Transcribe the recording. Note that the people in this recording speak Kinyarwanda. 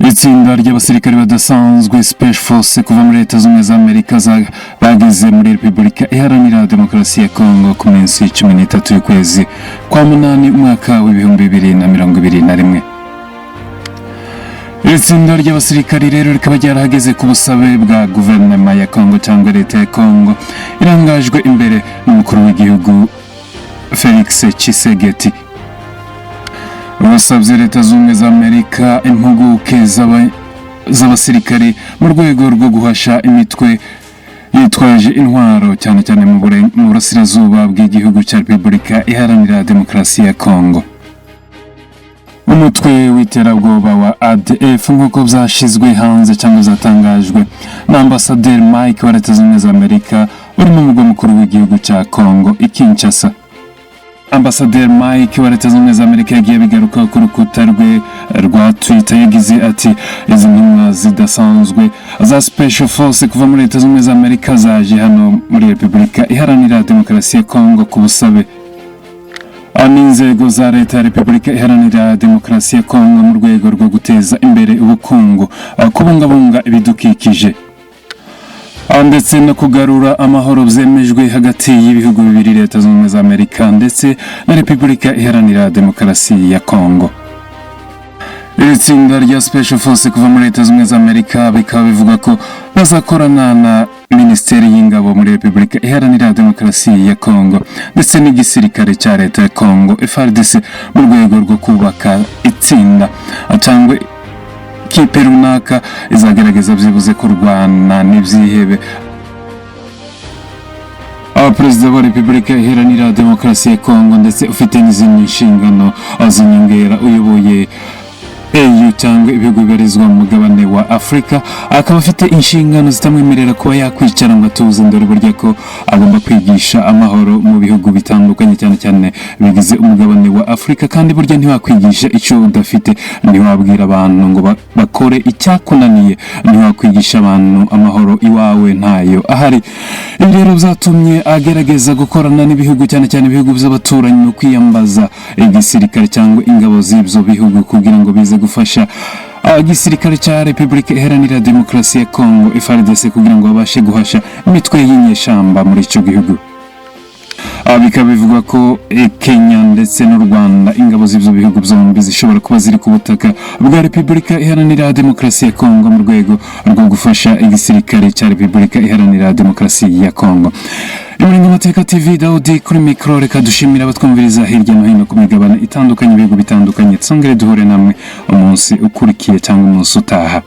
Itsinda ry'abasirikare badasanzwe, Special Force, kuva muri Leta Zunze Ubumwe za Amerika bageze muri Repubulika Iharanira Demokarasi ya Kongo ku minsi 13 y'ukwezi kwa munani, umwaka w'2021. Iri tsinda ry'abasirikari rero rikaba ryarahageze ku busabe bwa guverinoma ya Kongo cyangwa leta ya Kongo, irangajwe imbere n'umukuru w'igihugu Felix Tshisekedi. Basabye Leta Zunze Ubumwe za Amerika impuguke z'abasirikari mu rwego rwo guhasha imitwe yitwaje intwaro, cyane cyane mu burasirazuba bw'igihugu cya Repubulika Iharanira Demokarasi ya Kongo. Umutwe w'iterabwoba wa ADF, nk'uko byashyizwe hanze cyangwa byatangajwe na Ambasaderi Mike wa Leta Zunze Ubumwe za Amerika uri mu mugwa mukuru w'igihugu cya Kongo i Kinshasa. Ambasaderi Mike wa Leta Zunze Ubumwe za Amerika yagiye abigaruka ku rukuta rwe rwa Twitter. Yagize ati: "Izi ntumwa zidasanzwe za Special Force kuva muri Leta Zunze Ubumwe za Amerika zaje hano muri Repubulika Iharanira Demokarasi ya Kongo ku busabe n'inzego za leta ya Repubulika Iharanira Demokarasi ya Kongo mu rwego rwo guteza imbere ubukungu, kubungabunga ibidukikije, ndetse no kugarura amahoro byemejwe hagati y'ibihugu bibiri, Leta Zunze Ubumwe za Amerika ndetse na Repubulika Iharanira Demokarasi ya Kongo." Iri tsinda rya Special Force kuva muri Leta Zunze Ubumwe za Amerika bikaba bivuga ko bazakorana na Minisiteri y'Ingabo muri Repubulika Iharanira Demokarasi ya Kongo ndetse n'igisirikare cya leta ya Kongo, FARDC, mu rwego rwo kubaka itsinda cyangwa kipe runaka izagerageza byibuze kurwana n'ibyihebe. Perezida wa Repubulika Iharanira Demokarasi ya Kongo ndetse ufite n'izindi nshingano z'inyongera, uyoboye AU cyangwa ibihugu bibarizwa mu mugabane wa Afurika, akaba afite inshingano zitamwemerera kuba yakwicara ngo atuze. Dore burya ko agomba kwigisha amahoro mu bihugu bitandukanye, cyane cyane bigize umugabane wa Afurika. Kandi burya ntiwakwigisha icyo udafite, ntiwabwira abantu ngo bakore icyakunaniye, ntiwakwigisha abantu amahoro iwawe ntayo ahari. Ibi rero byatumye agerageza gukorana n'ibihugu, cyane cyane ibihugu by'abaturanyi, mu kwiyambaza igisirikare cyangwa ingabo z'ibyo bihugu kugira ngo bize gufasha igisirikare cya Repubulika Iharanira Demokarasi ya Kongo, FARDC, kugira ngo babashe guhasha imitwe y'inyeshyamba muri icyo gihugu. Bikaba bivugwa ko Kenya ndetse n'u Rwanda, ingabo z'ibyo bihugu byombi zishobora kuba ziri ku butaka bwa Repubulika Iharanira Demokarasi ya Kongo mu rwego rwo gufasha igisirikare cya Repubulika Iharanira Demokarasi ya Kongo. Imuringa Amateka TV, Daudi kuri mikoro. Reka dushimira abatwumviriza hirya no hino ku migabane itandukanye, ibihugu bitandukanye. Twongere duhure namwe umunsi ukurikiye cyangwa umunsi utaha.